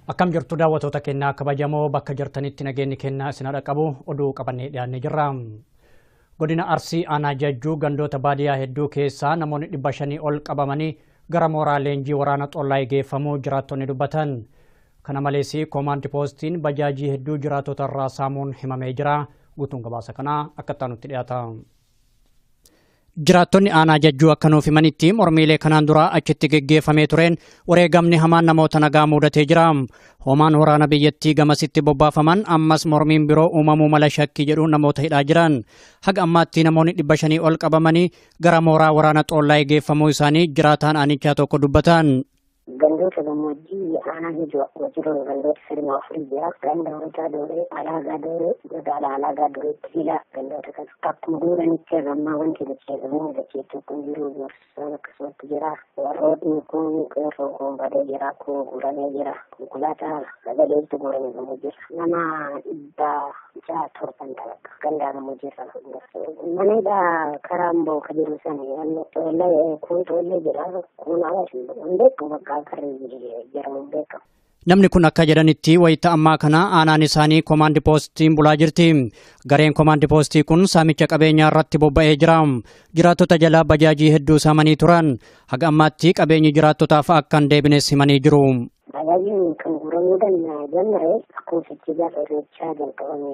Akkam jirtu daawwattoota kennaa kabajamoo bakka jirtanitti nageenyi kennaa isin haadha qabu oduu qabannee dhiyaannee jirra. Godina Arsii aanaa Jajjuu gandoota baadiyyaa hedduu keessaa namoonni 500 ol qabamanii gara mooraa leenjii waraana Xollaayii geeffamuu jiraattonni dubbatan. Kana malees koomaandi poostiin bajaajii hedduu jiraattota irraa saamuun himamee jira. Guutuun gabaasa kanaa akka nutti dhiyaata. Jiraattonni aanaa Jajjuu akka nuuf himanitti mormiilee kanaan dura achitti geggeeffamee tureen wareegamni hamaan namoota nagaa mudatee jira. Hoomaan waraana biyyattii gamasitti bobbaafaman ammas mormiin biroo uumamuu mala shakkii jedhu namoota hidhaa jiran. Haga ammaatti namoonni 500 ol qabamanii gara mooraa waraana Xollaayii geeffamuu isaanii jiraataan aanichaa tokko dubbatan. Gandoota gammoojjii aanaa jiru gandoota sadii afurii jira. Ganda Horitaa Dooree, Alaagaa Dooree, magaalaa Alaagaa Dooreetti hila gandoota kana. Akkuma duuranitti gammaa wanti dachee dachee tokko jiru gorsaan akkasumatti jira. Warrootni kun qeerroo kun badee jira, kun guuramee jira. Konkolaataa sagaleetu guuramee gamoo jira. Nama 607 ta'a gandaa gamoo jira. Mana hidhaa karaa amboo ka jiru sana kun xoollee jira, kun alas hin beekamu bakka. Namni kun akka jedhanitti wayita ammaa kana aanaan isaanii koomaandi poostiin bulaa jirti. Gareen koomaandi poostii kun saamicha qabeenyaa irratti bobba'ee jira. Jiraattota jalaa bajaajii hedduu saamanii turan. Haga ammaatti qabeenyi jiraattotaaf akka hin deebines himanii jiru. Bajaajiin kan guuramuu jalqabe akkuma sochii gaafa irreechaa jalqabame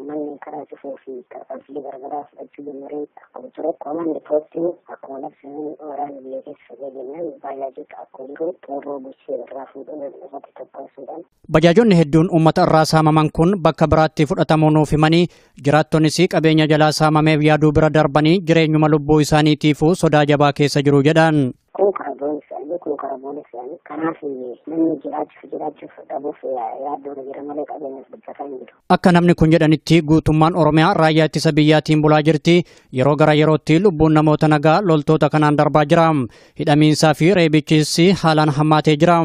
manni karaa cufuu fi tarkaanfilee garaagaraa fudhachuu jalqabee akkuma ture koomaandi poostiin akkuma labsameen waraana biyya keessa jennaan bajaajota akkuma jiru qeerroo bulchee irraa fuudhuun irratti tokkosuudhaan. Bajaajonni hedduun uummata irraa saamaman kun bakka biraatti fudhatamuu nuuf himanii jiraattonnis qabeenya jalaa saamameef yaaduu bira darbanii jireenyuma lubbuu isaaniitiifuu sodaa jabaa keessa jiru jedhan. Kun karaa boonsaanii kun karaa boonsaanii kanaaf namni jiraachuuf dhabuuf yaaddoo jira malee qabeenyaaf dubbataa hin jiru. Akka namni kun jedhanitti guutummaan Oromiyaa raayyaa ittisa biyyaatiin bulaa jirti. Yeroo gara yerootti lubbuun namoota nagaa loltoota kanaan darbaa jira. Hidhamiinsaa fi reebichis haalaan hammaatee jira.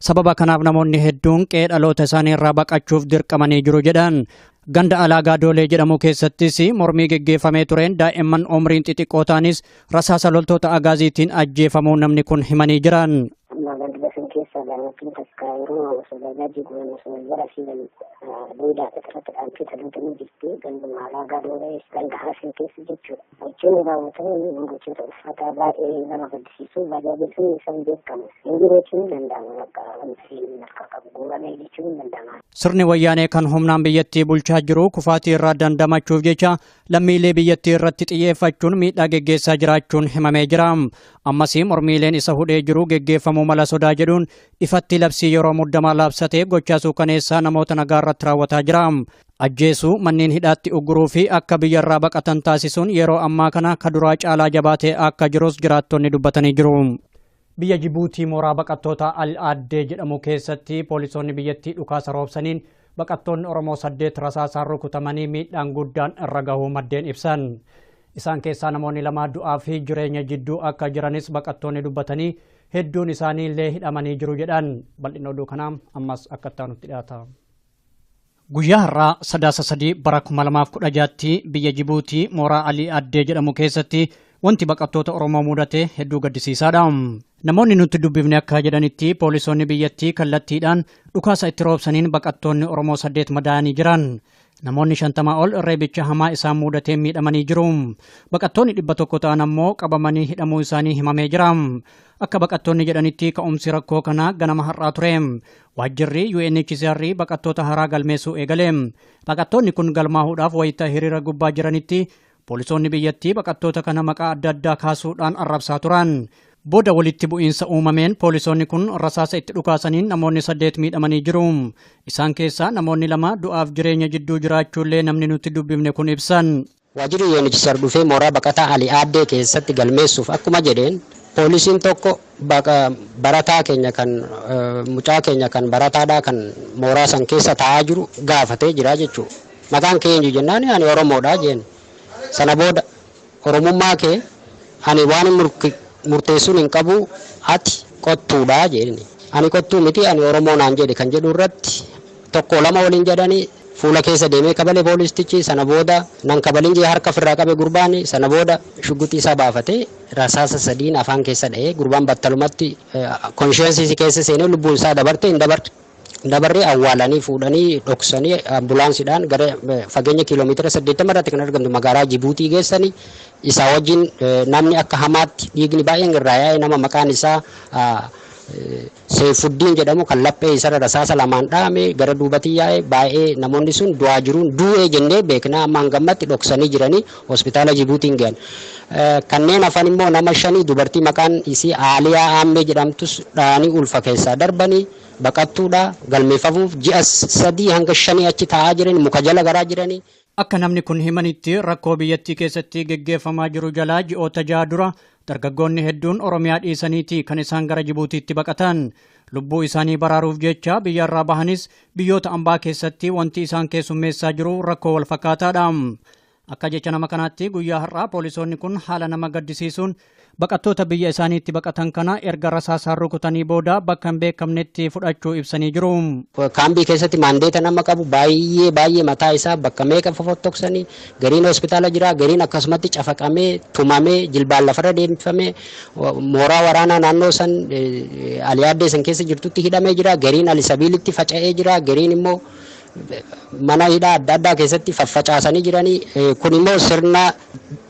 Sababa kanaaf namoonni hedduun qe'ee dhaloota isaanii irraa baqachuuf dirqamanii jiru jedhan. Ganda Alaagaa Doolee jedhamu keessattis mormii geggeeffamee tureen daa'imman umriin xixiqqoo ta'anis rasaasa loltoota agaaziitiin ajjeefamuu namni kun himanii jiran. Ganda sun keessa daa'imman takka yeroo osoo bajaajii guuran osoo jala fiigan duudaa irratti dhaamtee taluutanii jirti. Ganduma Alaagaa Doolee ganda Haasee keessa jechuudha. Gochoonni raawwataman gochoota uffata baay'ee nama gaddisiisu bajaajii sun isaan beekamu. Hin jiru jechuun hin danda'amu bakka wanti harka qabu guuramee jechuun hin danda'amu. Sirni wayyaanee kan humnaan biyyattii bulchaa jiru kufaatii irraa dandamachuuf jecha lammiilee biyyattii irratti xiyyeeffachuun miidhaa geggeessaa jiraachuun himamee jira. Ammas mormiileen isa hudhee jiru geggeeffamuu mala sodaa jedhuun ifatti labsii yeroo muddamaa labsatee gochaa suukaneessaa namoota nagaa irratti raawwataa jira. Ajjeesuu manneen hidhaatti ugguruu fi akka biyyarraa baqatan taasisuun yeroo ammaa kana kaduraa caalaa jabaatee akka jirus jiraattonni dubbatanii jiru. Biyya Jibuutii mooraa baqattoota Al-Aaddee jedhamu keessatti poolisoonni biyyattii dhukaasa roobsaniin baqattoonni Oromoo 8 rasaasaan rukutamanii miidhaan guddaan irra gahuu maddeen ibsan. Isaan keessaa namoonni 2 du'aa fi jireenya jidduu akka jiranis baqattoonni dubbatanii hedduun isaanii illee hidhamanii jiru jedhan. Bal'ina oduu kanaa ammas akka itti dhiyaata. Guyyaa har'aa 3 bara 2016 biyya Jibuutii mooraa Alii Addee jedhamu keessatti wanti baqattoota Oromoo mudate hedduu gaddisiisaadha. Namoonni nuti dubbifne akka jedhanitti poolisoonni biyyattii kallattiidhaan dhukaasa itti roobsaniin baqattoonni Oromoo 8 madaa'anii jiran. Namoonni 50 ol reebicha hamaa isaan mudateen miidhamanii jiru. Baqattoonni 100 ta'an ammoo qabamanii hidhamuu isaanii himamee jira. Akka baqattoonni jedhanitti ka'umsi rakkoo kanaa ganama har'aa ture. Waajjirri UNHCR baqattoota haaraa galmeessuu eegale. Baqattoonni kun galmaahuudhaaf wayita hiriira gubbaa jiranitti poolisoonni biyyattii baqattoota kana maqaa adda addaa kaasuudhaan arrabsaa turan. Booda walitti bu'iinsa uumameen poolisoonni kun rasaasa itti dhukaasaniin namoonni 8 miidhamanii jiru. Isaan keessaa namoonni 2 du'aaf jireenya jidduu jiraachuullee namni nuti dubbifne kun ibsan. Waajjirri UNHCR dhufee mooraa baqataa Alii Aaddee keessatti galmeessuuf akkuma jedheen Poolisiin tokko barataa keenya kan mucaa keenya kan barataadhaa kan mooraa san keessa taa'aa jiru gaafatee jira jechuudha. Maqaan kee eenyu jennaan ani Oromoodha jeen. Sana booda Oromummaa kee ani waan murteessuun hin qabu ati qottuudha jeen. Ani qottuu miti ani Oromoo naan jedhe kan jedhu irratti tokko lama waliin jedhanii fuula keessa deemee kabale poolistichi. Sana booda nan kabalin jee harka ofirraa qabe gurbaani. Sana booda shugguxii isaa baafatee rasaasa sadiin afaan keessa dha'ee gurbaan battalumatti konshiyensii keessa seenee lubbuun isaa dabarte hin dabarte. Dabarree awwaalanii fuudhanii dhoksanii ambulaansiidhaan gara fageenya kiiloomeetira 80 irratti kan argamtu magaalaa Jibuutii geessanii isaa wajjin namni akka hamaatti dhiigni baay'een irraa yaa'e nama maqaan isaa Seefuddiin jedhamu kan laphee isarra rasaasa lamaan dhaame gara duubatti yaa'e baay'ee namoonni sun du'aa jiruun du'ee jennee beeknaa amma hangammatti dhoksanii jiranii hospitaala Jibuutiin gahan. Kanneen hafan immoo nama 5 dubartii maqaan isii Aaliyaa Aammee jedhamtus dha'anii ulfa keessaa darbanii baqattuudha galmeeffamuuf ji'a 3 hanga 5 achi taa'aa jiran muka jala garaa jiranii. Akka namni kun himanitti rakkoo biyyattii keessatti geggeeffamaa jiru jalaa ji'oota 6 dura dargaggoonni hedduun Oromiyaa dhiisaniiti kan isaan gara Jibuutiitti baqatan. Lubbuu isaanii baraaruuf jecha biyyarraa bahanis biyyoota ambaa keessatti wanti isaan keessummeessaa jiru rakkoo wal fakkaataadha. Akka jecha nama kanaatti guyyaa har'aa poolisoonni kun haala nama gaddisiisuun baqattoota biyya isaaniitti baqatan kana erga rasaasaan rukutanii booda bakka hin beekamnetti fudhachuu ibsanii jiru. Kaambii keessatti maandeeta nama qabu baay'ee baay'ee mataa isaa bakka meeqa fofottoksanii gariin hospitaala jira gariin akkasumatti cafaqamee tumamee jilbaan lafarra deemsifamee mooraa waraanaa naannoo san aliyaaddee san keessa jirtutti hidhamee jira gariin alisabiilitti faca'ee jira gariin immoo mana hidhaa adda addaa keessatti faffacaasanii jiranii. Kun immoo sirna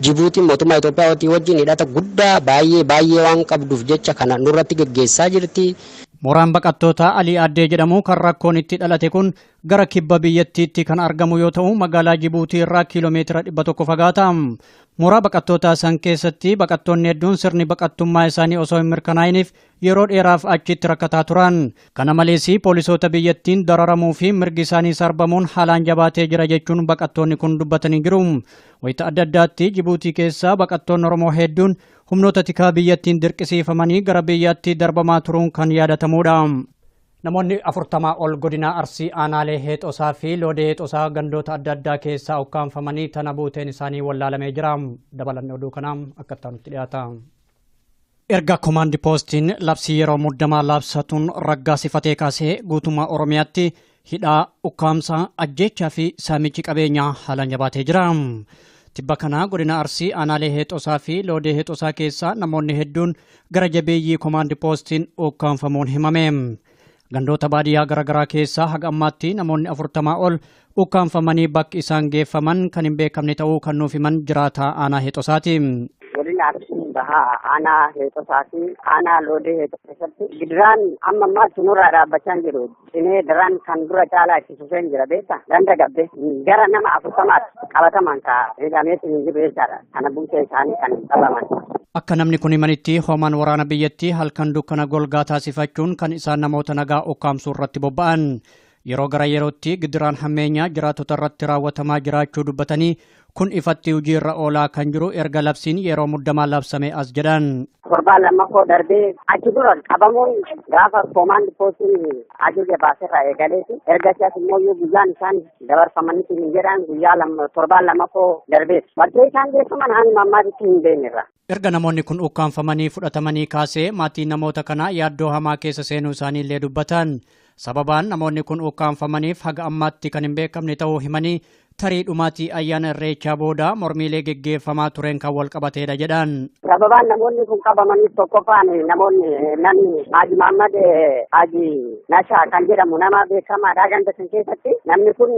Jibuutiin mootummaa Itoophiyaa wajjin hidhata guddaa baay'ee baay'ee waan qabduuf jecha kana nurratti geggeessaa jirti. Mooraan baqattoota Alii Addee jedhamu kan rakkoon itti dhalate kun gara kibba biyyattiitti kan argamu yoo ta'u magaalaa Jibuutii irraa kiiloomeetira 100 fagaata. Mooraa baqattootaa san keessatti baqattoonni hedduun sirni baqattummaa isaanii osoo hin mirkanaa'iniif yeroo dheeraaf achitti rakkataa turan. Kana malees poolisoota biyyattiin dararamuu fi mirgi isaanii sarbamuun haalaan jabaatee jira jechuun baqattoonni kun dubbatanii jiru. Wayita adda addaatti Jibuutii keessaa baqattoonni Oromoo hedduun humnoota tikaa biyyattiin dirqisiifamanii gara biyyaatti darbamaa turuun kan yaadatamudha. Namoonni 40 ol godina Arsii aanaalee Heexosaa fi Loodee Heexosaa gandoota adda addaa keessaa ukkaanfamanii tana buuteen isaanii wallaalamee jira. Dabalanni oduu kanaa akka itti dhiyaata. Erga komaandi poostiin labsii yeroo muddamaa labsatuun raggaasifatee kaasee guutummaa Oromiyaatti hidhaa, ukkaamsaa, ajjeechaa fi saamichi qabeenyaa haalaan jabaatee jira. Tibba kana godina Arsii aanaalee Heexosaa fi Loodee Heexosaa keessaa namoonni hedduun gara jabeeyyii komaandi poostiin ukkaanfamuun himame. Gandoota baadiyyaa garaagaraa keessaa haga ammaatti namoonni 40 ol ukkaanfamanii bakki isaan geeffaman kan hin beekamne ta'uu kan nuuf himan jiraataa aanaa Heexosaati. Godina Arsii bahaa aanaa Heexosaa fi aanaa Loodee Heexosaa keessatti gidiraan amma ammaatti nurraa dhaabbachaa jiru. Cinee daraan kan dura caalaa itti fufeen jira beektaa? Ganda gabbe gara nama 40 qabataman ka hidhameetu hin jiru jechaadha. Kana buutee isaanii kan qabaman. Akka namni kun himanitti hoomaan waraana biyyattii halkan dukkana golgaa taasifachuun kan isaan namoota nagaa ukkaamsuu irratti bobba'an. Yeroo gara yerootti gidiraan hammeenyaa jiraattota irratti raawwatamaa jiraachuu dubbatanii kun ifatti hojiirra oolaa kan jiru erga labsiin yeroo muddamaa labsame as jedhan. Torbaan lammaffoo darbee achi dura qabamuun gaafa koomaandi poostiin ajaja baaserraa eegaleeti. Erga si'as immoo guyyaan isaan dabarfamanitti hin jedhan guyyaa torbaan lammaffoo darbeeti. Bakkee isaan geeffaman hanga ammaatitti hin beeknerra. Erga namoonni kun ukkaanfamanii fudhatamanii kaasee maatiin namoota kanaa yaaddoo hamaa keessa seenuu isaanii illee dubbatan. Sababaan namoonni kun ukkaanfamaniif haga ammaatti kan hin beekamne ta'uu himanii tarii dhumaatii ayyaana irreechaa booda mormiilee geggeeffamaa tureen kan wal qabateedha jedhan. Sababaan namoonni kun qabamaniif tokkoffaan namoonni namni Haaji Mahammad Haaji Nashaa kan jedhamu nama beekamaadha ganda san keessatti. Namni kun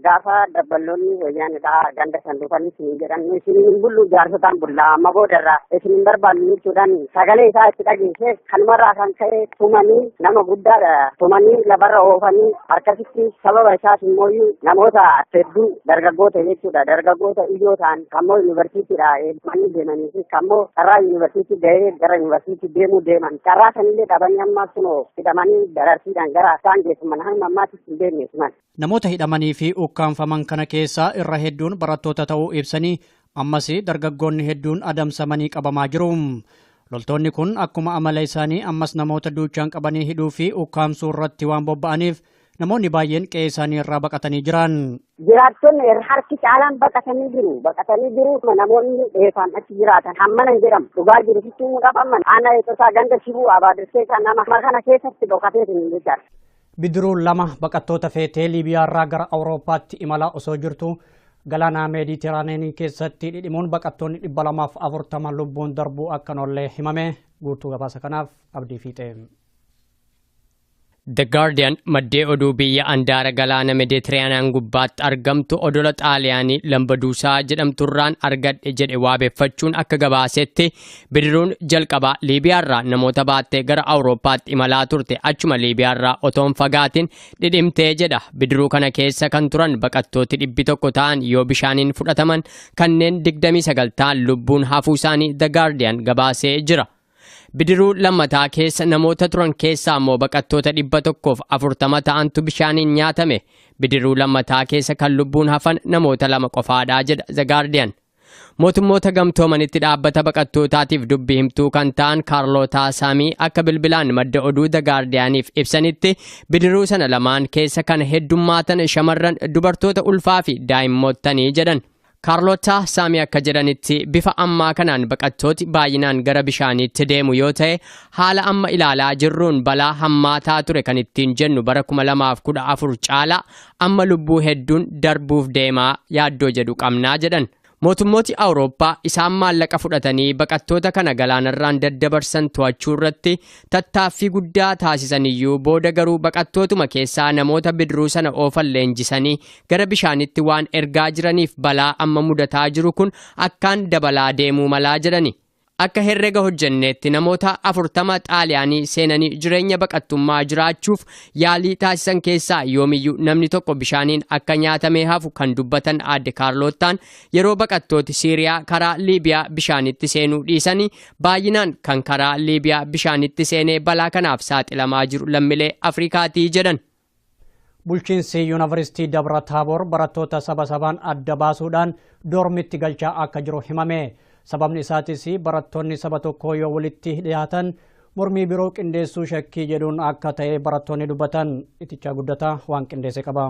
gaafa dabballoonni wayyaanidha ganda san dhufanii isin jedhan isin hin bullu jaarsotaan bullaa amma boodarraa isin hin barbaannu jechuudhaan sagalee isaa itti dhageessee kanumarraa kan ka'e tumanii nama guddaadha tumanii lafarra oofanii akkasitti sababa isaas immoo namoota hedduu dargaggoota jechuudha. Dargaggoota ijoo ta'an kammoo yuunivarsiitiidha eebbifamanii deemanii fi kammoo carraa yuunivarsiitii gahee gara yuunivarsiitii deemuu deeman carraa sanillee dhabanii amma kunoo hidhamanii dararsiidhaan gara isaan geeffaman hanga ammaatti hin deemne tuman. Namoota hidhamanii fi ukkaanfaman kana keessaa irra hedduun barattoota ta'uu ibsanii ammas dargaggoonni hedduun adamsamanii qabamaa jiru. Loltoonni kun akkuma amala isaanii ammas namoota duuchaan qabanii hidhuu fi ukkaamsuu irratti waan bobba'aniif namoonni baay'een qe'ee isaanii irraa baqatanii jiran. Jiraattonni harki caalaan baqatanii jiru. Baqatanii jiru namoonni dheefaan achi jiraatan hammana hin jedhamu. Dhugaa jiru sitti himuudhaaf amman aanaa eegdotaa ganda shibuu abaadirtee kan nama kana keessatti dhokatee hin jechaadha. Bidiruun lama baqattoota feetee Liibiyaarraa gara Awurooppaatti imalaa osoo jirtu galaana Meeditiraaniinii keessatti dhidhimuun baqattoonni 240 lubbuun darbuu akka hin oolle himame. Guutuu gabaasa kanaaf Abdii Fiixee. The Guardian maddee oduu biyya andaara galaana Meeditiraaniyaan gubbaatti argamtu odola Xaaliyaanii Lambaduusaa jedhamturraan argadhe jedhe waabeeffachuun akka gabaasetti bidiruun jalqabaa Liibiyaarraa namoota baattee gara Awurooppaatti imalaa turte achuma Liibiyaarraa otoon fagaatiin dhidhimtee jedha. Bidiruu kana keessa kan turan baqattooti 100 ta'an yoo bishaaniin fudhataman kanneen 29 ta'an lubbuun hafuu isaanii The Guardian gabaasee jira. Bidiruu lammataa keessa namoota turan keessaa immoo baqattoota 140 ta'antu bishaaniin nyaatame. Bidiruu lammataa keessa kan lubbuun hafan namoota 2 qofaadha jedha The Guardian. Mootummoota gamtoomanitti dhaabbata baqattootaatiif dubbii himtuu kan ta'an Kaarlootaa Saamii akka bilbilaan madda oduu The Guardianiif ibsanitti bidiruu sana lamaan keessa kan heddummaatan shamarran dubartoota ulfaa fi daa'immootanii jedhan. Kaarlootaa Saamii akka jedhanitti bifa ammaa kanaan baqattooti baay'inaan gara bishaaniitti deemu yoo ta'e haala amma ilaalaa jirruun balaa hammaataa ture kan ittiin jennu bara 2014 caalaa amma lubbuu hedduun darbuuf deemaa yaaddoo jedhu qabnaa jedhan. Mootummooti Awurooppaa isaan maallaqa fudhatanii baqattoota kana galaanarraan daddabarsan to'achuu irratti tattaaffii guddaa taasisaniyyuu booda garuu baqattootuma keessaa namoota bidiruu sana oofan leenjisanii gara bishaanitti waan ergaa jiraniif balaa amma mudataa jiru kun akkaan dabalaa deemuu malaa jedhani. Akka herrega hojjenneetti namoota 40 Xaaliyaanii seenanii jireenya baqattummaa jiraachuuf yaalii taasisan keessaa yoomiyyuu namni tokko bishaaniin akka nyaatamee hafu kan dubbatan aadde Kaarlootaan yeroo baqattooti Siiriyaa karaa Liibiyaa bishaanitti seenuu dhiisanii baay'inaan kan karaa Liibiyaa bishaanitti seenee balaa kanaaf saaxilamaa jiru lammiilee Afrikaatii jedhan. Bulchiinsi Yuunivarsiitii Dabra Taaboor barattoota saba sabaan adda baasuudhaan doormitti galchaa akka jiru himame. Sababni isaatis barattoonni saba tokkoo yoo walitti dhiyaatan mormii biroo qindeessuu shakkii jedhuun akka ta'e barattoonni dubbatan. Itichaa guddataa waan qindeesse qaba.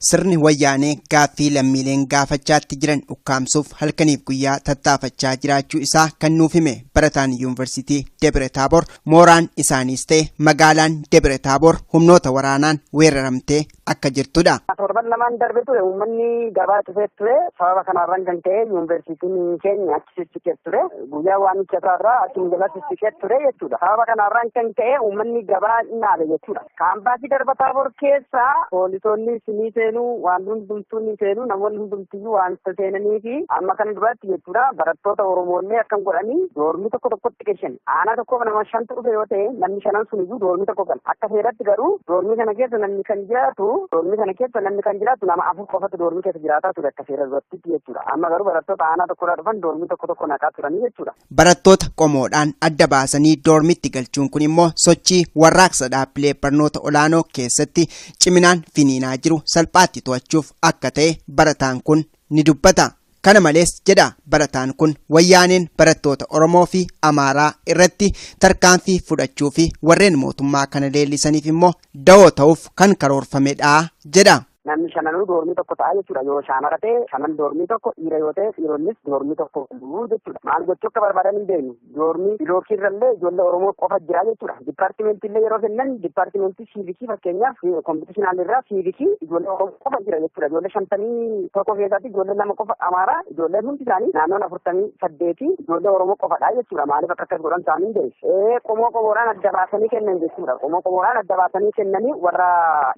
Sirni wayyaanee gaaffii lammiileen gaafachaatti jiran ukkaamsuuf halkaniif guyyaa tattaafachaa jiraachuu isaa kan nuuf hime barataan Yuunivarsiitii Debre Taaboor mooraan isaaniis ta'e magaalaan Debre Taaboor humnoota waraanaan weeraramtee akka jirtudha. Torban lamaan darbe ture uummanni gabaa cufee ture sababa kanarraan kan ka'e yuunivarsiitiin keenya achi sissiqee ture guyyaa waamicha isaarraa achuma jala sissiqee ture jechuudha. Sababa kanarraan kan ka'e uummanni gabaa naabe jechuudha. Kaampaasii Dabra Taaboor keessa poolisoonni sinii waan hundumtuu ni seenu namoonni hundumtiyyuu waan seenanii fi amma kana duratti jechuudha barattoota Oromoollee akkam godhanii doormii tokko tokkotti geessan. Aanaa tokkoof nama 5 dhufe yoo ta'e namni 5 sun iyyuu doormii tokko gala. Akka seeratti garuu doormii kana keessa namni kan jiraatu doormii kana keessa namni kan jiraatu nama 4 qofatu doormii keessa jiraataa ture akka seera duratti jechuudha. Amma garuu barattoota aanaa tokkorraa dhufan doormii tokko tokko naqaa turanii jechuudha. Barattoota qomoodhaan adda baasanii doormitti galchuun kun immoo sochii warraaqsa dhaabbilee barnoota olaanoo keessatti ciminaan finiinaa jiru salphaatti to'achuuf akka ta'e barataan kun ni dubbata. Kana malees jedha barataan kun wayyaaneen barattoota Oromoo fi Amaaraa irratti tarkaanfii fudhachuu fi warreen mootummaa kana leellisaniif immoo da'oo ta'uuf kan karoorfamedha jedha. Namni shananuu doormii tokko ta'a jechuudha. Yoo shaamara ta'e shanan doormii tokko, dhiira yoo ta'e dhiironnis doormii tokko galuu jechuudha. Maal gochuu akka barbaadan hin beeknu. Doormii bilookiirrallee ijoollee Oromoo qofa jira jechuudha. Dipaartimentii yeroo kennan dipaartimentii siivikii fakkeenyaaf kompitishinaalii irraa siivikii ijoollee Oromoo qofa jira jechuudha. Ijoollee 51 keessatti ijoollee 2 qofa Amaaraa, ijoolleen hundi isaanii naannoon 48 ijoollee Oromoo qofadha jechuudha. Maaliif akka akkas godhan isaanii hin beeknu. Qomoo qomoodhaan adda baasanii kennan jechuudha. Qomoo qomoodhaan adda baasanii kennanii warra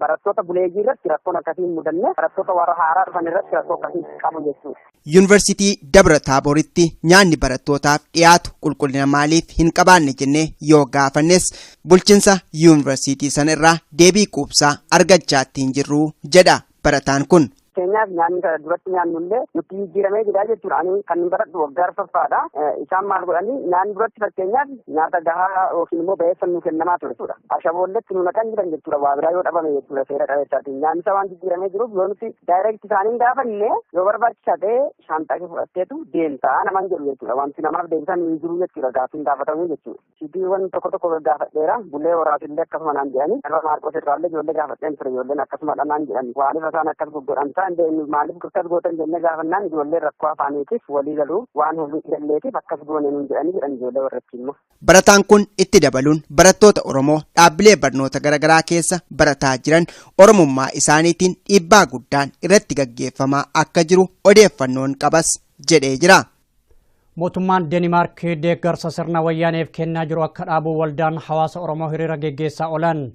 barattoota buleeyyii irratti rakkoon akka mudanne barattoota warra haaraa dhufan irratti rakkoo akkasii qabu jechuudha. Yuunivarsiitii Dabra Taabooritti nyaanni barattootaaf dhiyaatu qulqullina maaliif hin qabaanne jennee yoo gaafannes bulchiinsa yuunivarsiitii sana irraa deebii quubsaa argachaa hin jirru jedha barataan kun. Fakkeenyaaf nyaanni duratti nyaannu illee nutti jijjiiramee jira jechuudha. Ani kan baradhu waggaa arfaffaadha. Isaan maal godhanii nyaanni duratti fakkeenyaaf nyaata gahaa yookiin immoo ba'eessa nu kennamaa ture jechuudha. Ashaboolletti nu naqan jiran jechuudha. Waa biraa yoo dhabame jechuudha seera qabeessaatiin. Nyaanni isaa waan jijjiiramee jiruuf yoo nuti daayireekti isaaniin gaafanne yoo barbaachisaa ta'e shaanxaa kee fudhatteetu deemtaa namaan jedhu jechuudha. Wanti namaaf deebisan hin jiru jechuudha. Gaaffiin gaafatamuu jechuudha. Siitiiwwan tokko tokko gaafadheera. Bulee horaatillee akkasuma naan jedhani. Irra Maarqos irraallee ijoollee gaafadheen ture ijoolleen akkasuma naan jedhani. Waaniif isaan akkas goggodhan isaan maaliif akkas gootan jennee gaafannaan ijoolleen rakkoo afaaniitiif walii galuu waan hin galleetiif akkas goone nuun jedhani jedhan ijoollee warratti immoo. Barataan kun itti dabaluun barattoota Oromoo dhaabbilee barnoota garaagaraa keessa barataa jiran Oromummaa isaaniitiin dhiibbaa guddaan irratti gaggeeffamaa akka jiru odeeffannoon qabas jedhee jira. Mootummaan Deenimaark deeggarsa sirna wayyaaneef kennaa jiru akka dhaabu waldaan hawaasa Oromoo hiriira geggeessaa oolan.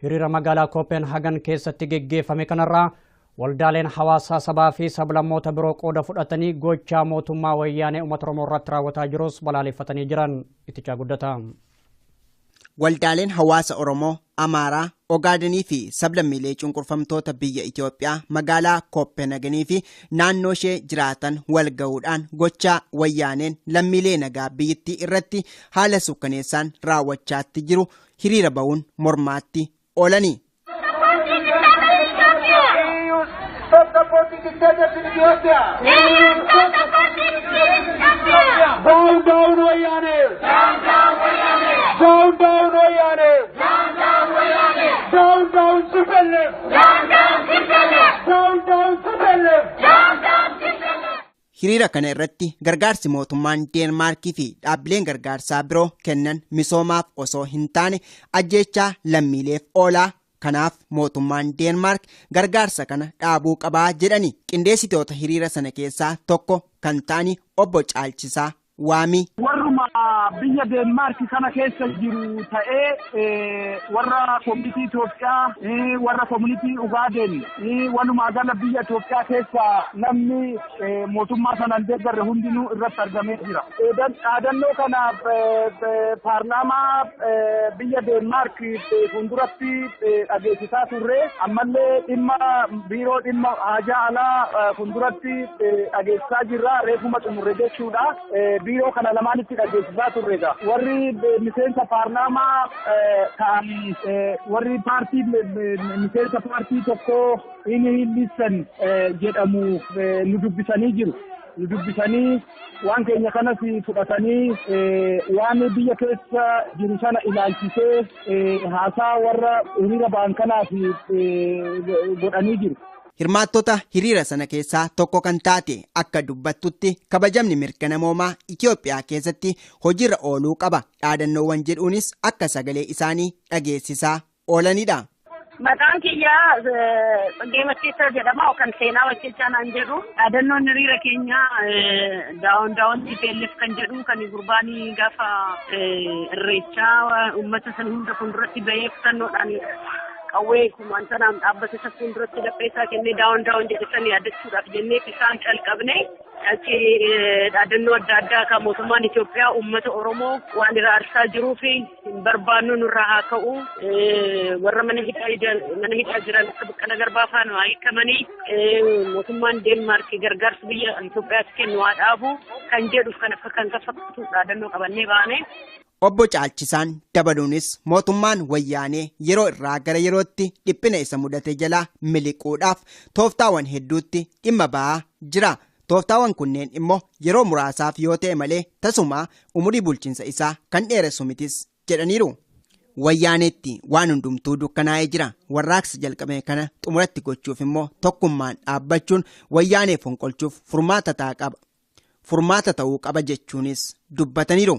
Hiriira magaalaa Kooppenhaagen keessatti geggeeffame kanarraa waldaaleen hawaasaa sabaa fi sablammoota biroo qooda fudhatanii gochaa mootummaa wayyaanee uummata Oromoo irratti raawwataa jirus balaaleffatanii jiran. Itichaa guddataa. Waldaaleen hawaasa Oromoo, Amaaraa, Ogaadenii fi sablammiilee cunqurfamtoota biyya Itoophiyaa magaalaa Kooppenhaagenii fi naannoo ishee jiraatan wal gahuudhaan gochaa wayyaaneen lammiilee nagaa biyyattii irratti haala suukkaneessaan raawwachaatti jiru hiriira ba'uun mormaatti oolani. Stop supporting dictators in Ethiopia! Stop supporting Ethiopia! Down, down, Wayane! Down, down, Wayane! Down, down, Wayane! Down, down, Wayane! Down, down, TPLF! Down, down, TPLF! Down, down, TPLF! Down, down, TPLF! Hiriira kana irratti gargaarsi mootummaan Deenmaarkii fi dhaabbileen gargaarsaa biroo kennan misoomaaf osoo hin taane ajjeechaa lammiileef oolaa. Kanaaf mootummaan Deenmaark gargaarsa kana dhaabuu qabaa jedhani qindeessitoota hiriira sana keessaa tokko kan ta'ani obbo Caalchisaa Waamii. Warruma biyya Deenmaark kana keessa jiru ta'ee warra koominitii Itoophiyaa, warra koominitii Ugaaden, walumaa gala biyya Itoophiyaa keessa namni mootummaa sanaan deeggarre hundinuu irratti argamee jira. Dhaadannoo kana paarlaamaa biyya Deenmaark fuulduratti dhageessisaa turre, ammallee dhimma biiroo dhimma haajaa alaa fuulduratti dhageessisaa jirra, reefuma xumurre jechuudha. Biiroo kana lamaanitti dhageessisaa turreedha. Warri miseensa paarlaamaa ta'an warri paartii miseensa paartii tokkoo inni Hillisan jedhamu nu dubbisanii jiru. Nu dubbisanii waan keenya kanas fudhatanii waan biyya keessa jiru sana ilaalchisee haasaa warra hiriira ba'an kanaaf godhanii jiru. Hirmaattota hiriira sana keessaa tokko kan taate akka dubbattutti kabajamni mirga namoomaa Itoophiyaa keessatti hojiirra ooluu qaba. Dhaadannoowwan jedhuunis akka sagalee isaanii dhageessisaa oolanidha. Maqaan kiyyaa Tsagee Macheessaa jedhama yookaan Seenaa Macheessaa naan jedhu. Dhaadannoon hiriira keenyaa down down TPLF kan jedhu kan gurbaanii gaafa irreechaa uummata sana hunda fuulduratti bahee kutannoodhaan qawwee kumaantanaan dhaabbate isa fuulduratti lapheessaa kennee down down jedhe sana yaadachuudhaaf jennee isaan calqabne. Achi dhaadannoo adda addaa kan mootummaan Itoophiyaa uummata Oromoo waan irra aarsaa jiruu fi hin barbaannu nurraa haa ka'u, warra mana hidhaa jiran akka Baqqalaa Garbaa faana haa hiikamanii, mootummaan Deenmaark gargaarsa biyya Itoophiyaatti kennu haa dhaabu kan jedhuuf kan akka kan fakkaatu dhaadannoo qabannee baane. Obbo Caalchisaan dabaluunis mootummaan wayyaanee yeroo irraa gara yerootti dhiphina isa mudate jalaa miliquudhaaf tooftaawwan hedduutti dhimma ba'aa jira. Tooftaawwan kunneen immoo yeroo muraasaaf yoo ta'e malee tasuma umurii bulchiinsa isaa kan dheeressu mitis jedhaniiru. Wayyaaneetti waan hundumtuu dukkanaa'ee jira. Warraaqsa jalqabame kana xumuratti gochuuf immoo tokkummaan dhaabbachuun wayyaanee fonqolchuuf furmaata ta'uu qaba. Furmaata ta'uu qaba jechuunis dubbataniiru.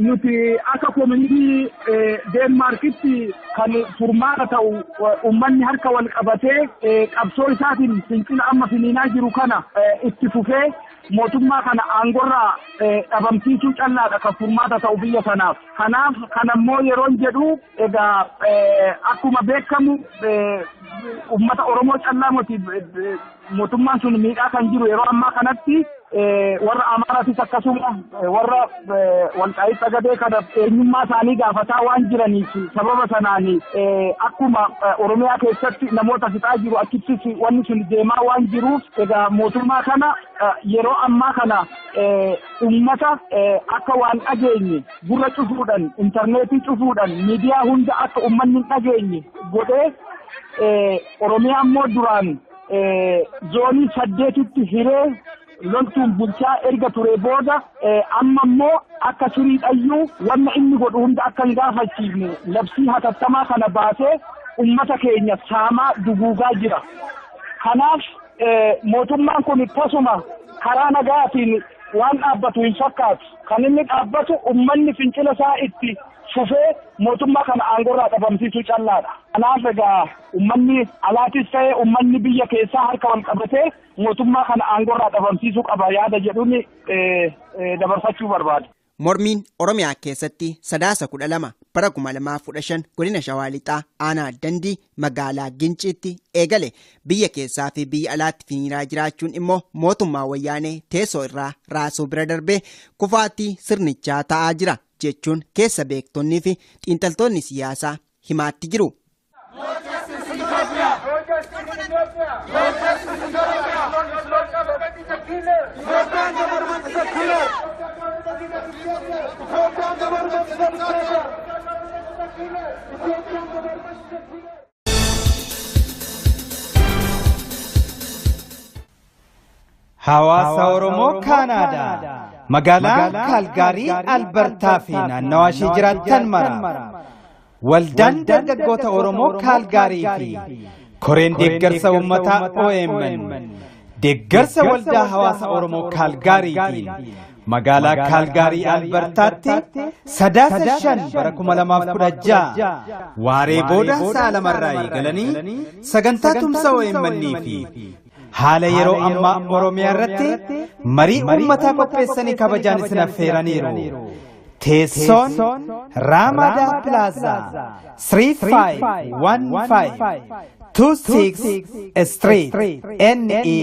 Nuti akka koominitii Deenmaarkitti kan furmaata ta'u uummanni harka wal qabatee qabsoo isaatiin fincila amma finiinaa jiru kana itti fufee mootummaa kana aangorraa dhabamsiisuu callaadha kan furmaata ta'u biyya sanaaf. Kanaaf kanammoo yeroon jedhu egaa akkuma beekamu uummata Oromoo callaa miti Mootummaan sun miidhaa kan jiru yeroo ammaa kanatti warra Amaaraatis akkasuma warra Walqaayit Xagadee kana eenyummaa isaanii gaafataa waan jiraniif sababa sanaan akkuma Oromiyaa keessatti namoota fixaa jiru achittis wanni sun deemaa waan jiruuf, egaa mootummaa kana yeroo ammaa kana ummata akka waan dhageenye gurra cufuudhaan, intarneetii cufuudhaan, miidiyaa hunda akka ummanni hin dhageenye godhee, Oromiyaa immoo duraan zoonii 8tti hiree loltuun bulchaa erga ture booda, amma immoo akka sirii dhayyuu wanna inni godhu hunda akka hin gaafachiifne labsii hatattamaa kana baasee ummata keenya saamaa duguugaa jira. Kanaaf mootummaan kun tasuma karaa nagaatiin waan dhaabbatu hin fakkaatu. Kan inni dhaabbatu ummanni fincila isaa itti fufee mootummaa kana aangorraa dhabamsiisuu callaadha. Kanaaf egaa ummanni alaatis ta'e ummanni biyya keessaa harka wal qabatee mootummaa kana aangorraa dhabamsiisuu qaba yaada jedhuun dabarfachuu barbaada. Mormiin Oromiyaa keessatti Sadaasa 12 bara 2015 godina Shawaa Lixaa aanaa Dandii magaalaa Ginciitti eegale biyya keessaa fi biyya alaatti finiinaa jiraachuun immoo mootummaa wayyaanee teessoo irraa raasuu bira darbee kufaatii sirnichaa ta'aa jira jechuun keessa beektonnii fi xiinxaltoonni siyaasaa himaatti jiru. Hawaasa Oromoo Kaanaadaa magaalaa Kaalgaarii, Albertaa fi naannawaa ishee jiraattan mara, waldaan dargaggoota Oromoo Kaalgaarii fi koreen deeggarsa uummataa OMN deeggarsa waldaa hawaasa Oromoo Kaalgaariitiin magaalaa Kaalgaarii Albertaatti Sadaasa 5 bara 2016 waaree booda sa'a 2rraa eegalanii sagantaa tumsa OMN fi haala yeroo ammaa Oromiyaa irratti marii uummataa qopheessanii kabajaan isin affeeraniiru. Teessoon Raamadaa Plaazaa, 3515 26 Street NE,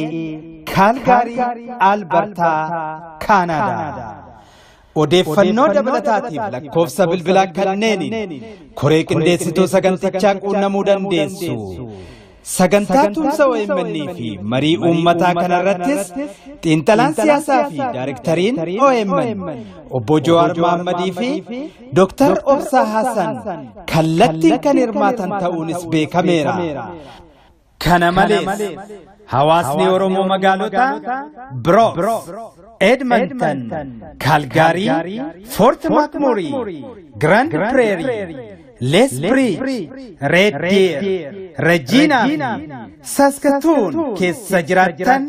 Calgary, Alberta, Canada. Odeeffannoo dabalataatiif lakkoofsa bilbilaa kanneeniin koree qindeessituu sagantichaa quunnamuu dandeessu. Sagantaa tumsa OMN fi marii uummataa kanarrattis xiinxalaan siyaasaa fi daayirektariin OMN obbo Jawaar Mohammadii fi Dooktar Obsaa Hassan kallattiin kan hirmaatan ta'uunis beekameera. Kana malees hawaasni Oromoo magaalota Brooks, Edmonton, Calgary, Fort McMurray, Grand Prairie, Lethbridge, Red Deer, Regina fi Saskatoon keessa jiraattan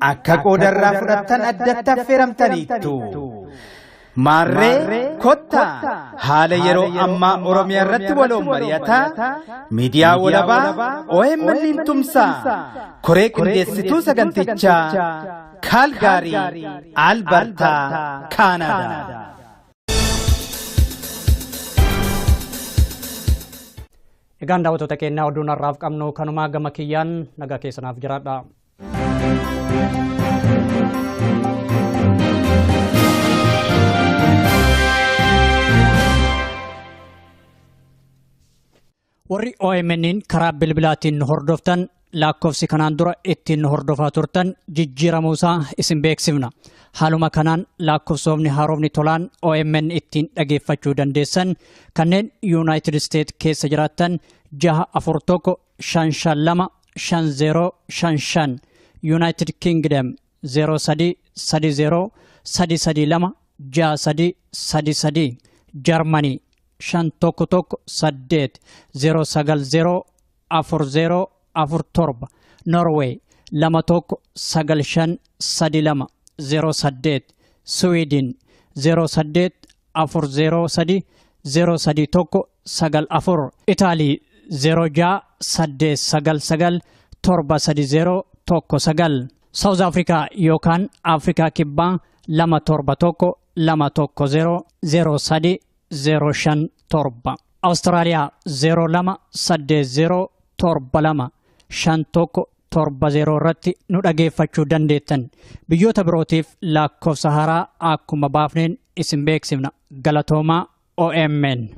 akka qoodarraa fudhattan addatti affeeramtaniittu. Maarree kottaa haala yeroo ammaa Oromiyaa irratti waloon mari'ataa miidiyaa walabaa OMN tumsaa. Koree qindeessituu sagantichaa, Kaalgaarii, Albertaa, Kaanaadaa. Egaan daawwattoota keenyaa, oduun har'aaf qabnu kanumaa. Gama kiyyaan nagaa keessanaaf jiraadha. Warri OMN'n karaa bilbilaatiin nu hordoftan, lakkoofsi kanaan dura ittiin nu hordofaa turtan jijjiiramuusaa isin beeksifna. Haaluma kanaan lakkoofsoomni haaromni tolaan OMN ittiin dhageeffachuu dandeessan kanneen United States keessa jiraattan 641 552 5055, United Kingdom 03 30 332 6333, Germany 511 8 090 4047, Norway 21953208, Sweden 08 403 031 94, Itaalii 06 899 730 19, South Africa yookaan Afrikaa Kibbaa 271 210 03 057, Awustiraaliyaa 02 80 72 51. 70 irratti nu dhageeffachuu dandeettan. Biyyoota birootiif lakkoofsa haaraa akkuma baafneen isin beeksifna. Galatoomaa OMN.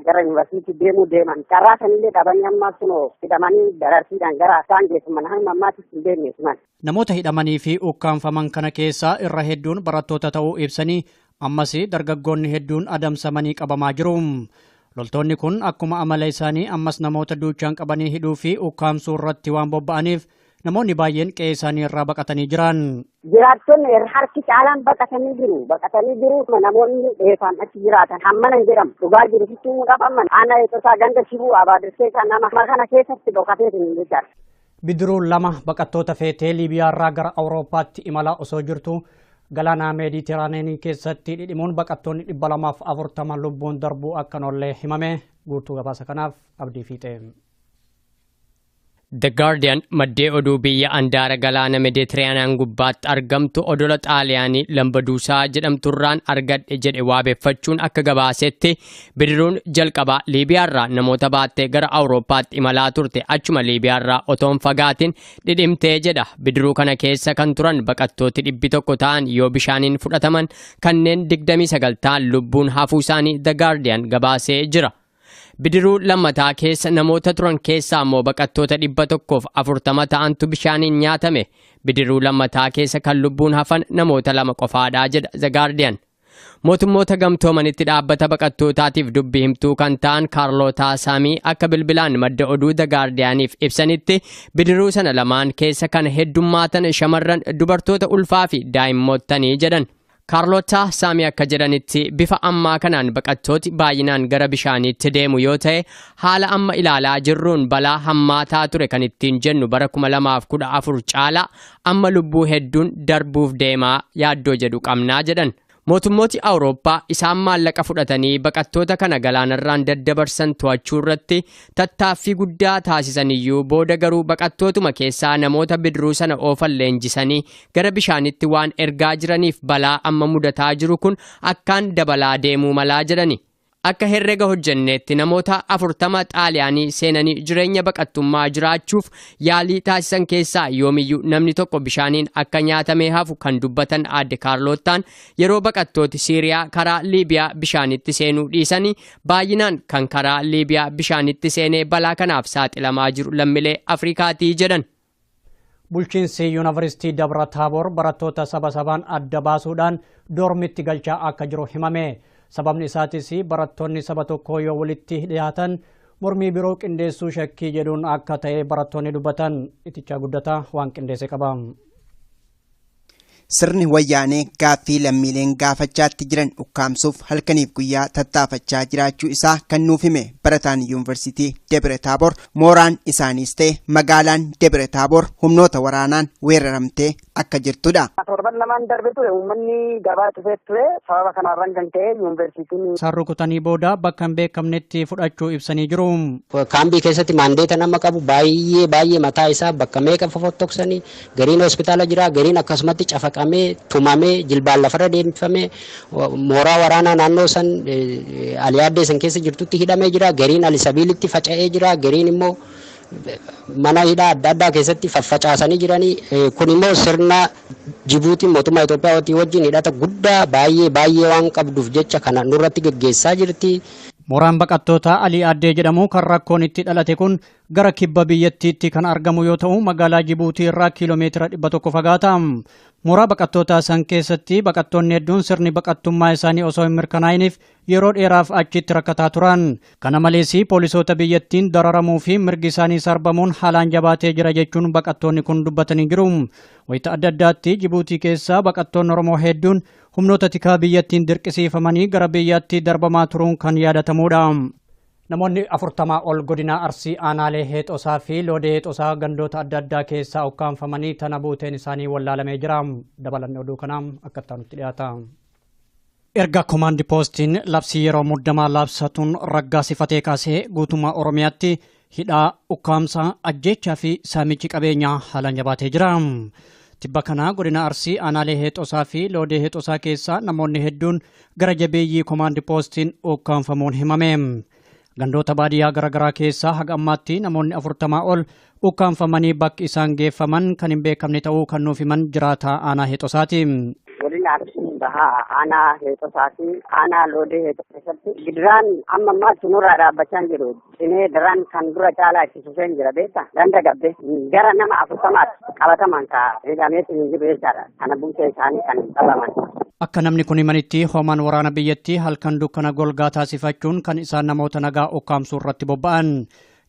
Gara yuunivarsiitii deemuu deeman carraa sanillee dhabanii amma kunoo hidhamanii dararsiidhaan gara isaan geessuman hamma ammaatti hin deemne suman. Namoota hidhamanii fi ukkaanfaman kana keessaa irra hedduun barattoota ta'uu ibsanii ammas dargaggoonni hedduun adamsamanii qabamaa jiru. Loltoonni kun akkuma amala isaanii ammas namoota duuchaan qabanii hidhuu fi ukkaamsuu irratti waan bobba'aniif namoonni baay'een qe'ee isaanii irraa baqatanii jiran. Jiraattonni harki caalaan baqatanii jiru. Baqatanii jiru namoonni dheefaan achi jiraatan hammana hin jedhamu. Dhugaa jiru sitti himuudhaaf amman aanaa eegdotaa ganda shibuu abaadirtee kan nama kana keessatti dhokatee hin jechaadha. Bidiruun lama baqattoota feetee Liibiyaa irraa gara Awurooppaatti imalaa osoo jirtu galaana Meeditiraaniinii keessatti dhidhimuun baqattoonni 240 lubbuun darbuu akka hin oolle himame. Guutuu gabaasa kanaaf Abdii Fiixee. The Guardian maddee oduu biyya andaara galaana Meeditiraaniyaan gubbaatti argamtu odola Xaaliyaanii Lambaduusaa jedhamturraan argadhe jedhe waabeeffachuun akka gabaasetti bidiruun jalqabaa Liibiyaarraa namoota baattee gara Awurooppaatti imalaa turte achuma Liibiyaarraa otoo hin fagaatin dhidhimtee jedha. Bidiruu kana keessa kan turan baqattooti 100 ta'an yoo bishaaniin fudhataman kanneen 29 ta'an lubbuun hafuu isaanii The Guardian gabaasee jira. Bidiruu lammataa keessa namoota turan keessaa immoo baqattoota 140 ta'antu bishaaniin nyaatame. Bidiruu lammataa keessa kan lubbuun hafan namoota 2 qofaadha jedha The Guardian. Mootummoota gamtoomanitti dhaabbata baqattootaatiif dubbii himtuu kan ta'an Kaarlootaa Saamii akka bilbilaan madda oduu The Guardianiif ibsanitti bidiruu sana lamaan keessa kan heddummaatan shamarran dubartoota ulfaa fi daa'immootanii jedhan. Kaarlootaa Saamii akka jedhanitti bifa ammaa kanaan baqattooti baay'inaan gara bishaaniitti deemu yoo ta'e haala amma ilaalaa jirruun balaa hammaataa ture kan ittiin jennu bara 2014 caalaa amma lubbuu hedduun darbuuf deemaa yaaddoo jedhu qabnaa jedhan. Mootummooti Awurooppaa isaan maallaqa fudhatanii baqattoota kana galaanarraan daddabarsan to'achuu irratti tattaaffii guddaa taasisaniyyuu booda garuu baqattootuma keessaa namoota bidiruu sana oofan leenjisanii gara bishaanitti waan ergaa jiraniif balaa amma mudataa jiru kun akkaan dabalaa deemuu malaa jedhani. Akka herrega hojjenneetti namoota 40 Xaaliyaanii seenanii jireenya baqattummaa jiraachuuf yaalii taasisan keessaa yoomiyyuu namni tokko bishaaniin akka nyaatamee hafu kan dubbatan aadde Kaarlootaan yeroo baqattooti Siiriyaa karaa Liibiyaa bishaanitti seenuu dhiisanii baay'inaan kan karaa Liibiyaa bishaanitti seenee balaa kanaaf saaxilamaa jiru lammiilee Afrikaatii jedhan. Bulchiinsi Yuunivarsiitii Dabra Taaboor barattoota saba sabaan adda baasuudhaan doormitti galchaa akka jiru himame. Sababni isaatis barattoonni saba tokkoo yoo walitti dhiyaatan mormii biroo qindeessuu shakkii jedhuun akka ta'e barattoonni dubbatan. Itichaa guddataa waan qindeesse qaba. Sirni wayyaanee gaaffii lammiileen gaafachaatti jiran ukkaamsuuf halkaniif guyyaa tattaafachaa jiraachuu isaa kan nuuf hime barataan yuunivarsiitii Debre Taaboor mooraan isaaniis ta'e magaalaan Debre Taaboor humnoota waraanaan weeraramtee akka jirtudha. Torban lamaan darbe ture uummanni gabaa cufee ture sababa kanarraan kan ka'e yuunivarsiitiin. Isaan rukutanii booda bakka hin beekamnetti fudhachuu ibsanii jiru. Kaambii keessatti maandeeta nama qabu baay'ee baay'ee mataa isaa bakka meeqa fofottoksan gariin hospitaala jira gariin akkasumatti cafaqamee tumamee jilbaan lafarra deemsifamee mooraa waraanaa naannoo san aliyaaddee san keessa jirtutti hidhamee jira gariin alisabiilitti faca'ee jira gariin immoo mana hidhaa adda addaa keessatti faffacaasanii jiranii kun immoo sirna Jibuutiin mootummaa Itoophiyaa wajjin hidhata guddaa baay'ee baay'ee waan qabduuf jecha kana nurratti geggeessaa jirti. Mooraan baqattoota Alii Addee jedhamu kan rakkoon itti dhalate kun gara kibba biyyattiitti kan argamu yoo ta'u magaalaa Jibuutii irraa kiiloomeetira 100 fagaata. Mooraa baqattootaa san keessatti baqattoonni hedduun sirni baqattummaa isaanii osoo hin mirkanaa'iniif yeroo dheeraaf achitti rakkataa turan. Kana malees poolisoota biyyattiin dararamuu fi mirgi isaanii sarbamuun haalaan jabaatee jira jechuun baqattoonni kun dubbatanii jiru. Wayita adda addaatti Jibuutii keessaa baqattoonni Oromoo hedduun humnoota tikaa biyyattiin dirqisiifamanii gara biyyaatti darbamaa turuun kan yaadatamudha. Namoonni 40 ol godina Arsii aanaalee Heexosaa fi Loodee Heexosaa gandoota adda addaa keessaa ukkaanfamanii tana buuteen isaanii wallaalamee jira. Dabalanni oduu kanaa akka itti dhiyaata. Erga komaandi poostiin labsii yeroo muddamaa labsatuun raggaasifatee kaasee guutummaa Oromiyaatti hidhaa, ukkaamsaa, ajjeechaa fi saamichi qabeenyaa haalaan jabaatee jira. Tibba kana godina Arsii aanaalee Heexosaa fi Loodee Heexosaa keessaa namoonni hedduun gara jabeeyyii komaandi poostiin ukkaanfamuun himame. Gandoota baadiyyaa garaagaraa keessaa haga ammaatti namoonni 40 ol ukkaanfamanii bakki isaan geeffaman kan hin beekamne ta'uu kan nuuf himan jiraataa aanaa Heexosaati. Godina Arsii Bahaa aanaa Heexosaa fi aanaa Loodee Heexosaa keessatti gidiraan amma ammaatti nurraa dhaabbachaa jiru. Cinee daraan kan dura caalaa itti fufeen jira beektaa? Ganda gabbe gara nama 40 qabataman ka hidhameetu hin jiru jechaadha. Kana buutee isaanii kan qabaman. Akka namni kun himanitti hoomaan waraana biyyattii halkan dukkana golgaa taasifachuun kan isaan namoota nagaa ukkaamsuu irratti bobba'an.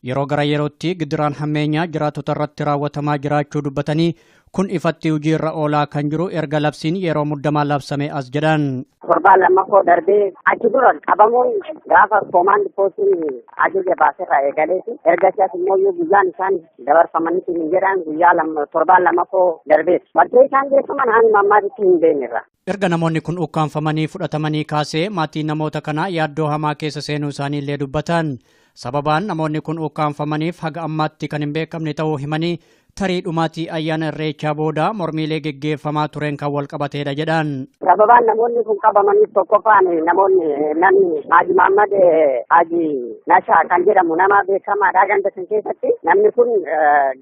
Yeroo gara yerootti gidiraan hammeenyaa jiraattota irratti raawwatamaa jiraachuu dubbatanii kun ifatti hojii irra oolaa kan jiru erga labsiin yeroo muddamaa labsame as jedhan. Torbaan lammaffoo darbee achi dura qabamuun gaafa koomaandi poostiin ajaja baaserraa eegaleeti. Erga si'as immoo guyyaan isaan dabarfamanitti hin jedhan guyyaa torbaan lammaffoo darbeeti. Bakkee isaan geeffaman hanga ammaatitti hin beeknerra. Erga namoonni kun ukkaanfamanii fudhatamanii kaasee maatiin namoota kanaa yaaddoo hamaa keessa seenuu isaanii illee dubbatan. Sababaan namoonni kun ukkaanfamaniif haga ammaatti kan hin beekamne ta'uu himanii tarii dhumaatii ayyaana irreechaa booda mormiilee geggeeffamaa tureen kan wal qabateedha jedhan. Sababaan namoonni kun qabamaniif tokkoffaan namoonni namni Haaji Mahammad Haaji Nashaa kan jedhamu nama beekamaadha ganda san keessatti. Namni kun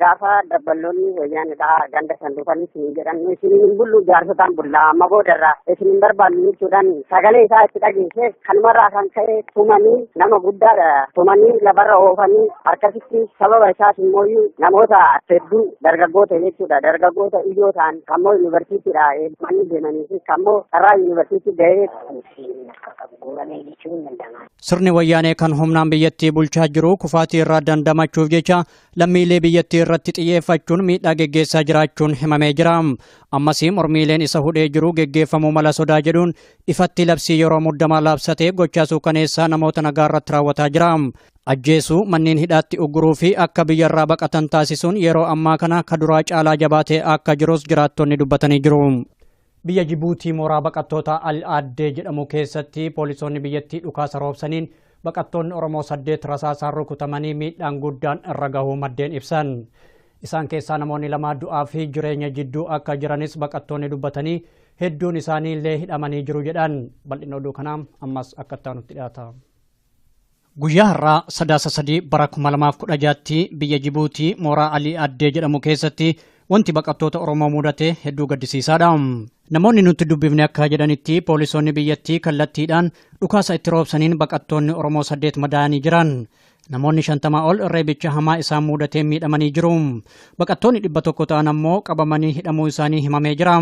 gaafa dabballoonni wayyaanidha ganda san dhufanii isin jedhan isin hin bullu jaarsotaan bullaa amma boodarraa isin hin barbaannu jechuudhaan sagalee isaa itti dhageessee kanumarraa kan ka'e tumanii nama guddaadha tumanii lafarra oofanii harkasitti sababa isaas immoo namoota hedduu dargaggoota jechuudha. Dargaggoota ijoo ta'an kammoo yuunivarsiitiidha eebbifamanii deemanii fi kammoo karaa yuunivarsiitii gahee. Sirni wayyaanee kan humnaan biyyattii bulchaa jiru kufaatii irraa dandamachuuf jecha lammiilee biyyattii irratti xiyyeeffachuun miidhaa geggeessaa jiraachuun himamee jira. Ammas mormiileen isa hudhee jiru geggeeffamuu mala sodaa jedhuun ifatti labsii yeroo muddamaa labsatee gochaa suukaneessaa namoota nagaa irratti raawwataa jira. Ajjeesuu, manneen hidhaatti ugguruu fi akka biyyarraa baqatan taasisuun yeroo ammaa kana ka duraa caalaa jabaatee akka jirus jiraattonni dubbatanii jiru. Biyya Jibuutii mooraa baqattoota Al-Aaddee jedhamu keessatti poolisoonni biyyattii dhukaasa roobsaniin baqattoonni Oromoo 8 rasaasaan rukutamanii miidhaan guddaan irra gahuu maddeen ibsan. Isaan keessaa namoonni 2 du'aa fi jireenya jidduu akka jiranis baqattoonni dubbatanii hedduun isaanii illee hidhamanii jiru jedhan. Bal'ina oduu kanaa ammas akka itti dhiyaata. Guyyaa har'aa 3 bara 2016 biyya Jibuutii mooraa Alii Addee jedhamu keessatti wanti baqattoota Oromoo mudate hedduu gaddisiisaadha. Namoonni nuti dubbifne akka jedhanitti poolisoonni biyyattii kallattiidhaan dhukaasa itti roobsaniin baqattoonni Oromoo 8 madaa'anii jiran. Namoonni 50 ol reebicha hamaa isaan mudateen miidhamanii jiru. Baqattoonni 100 ta'an ammoo qabamanii hidhamuu isaanii himamee jira.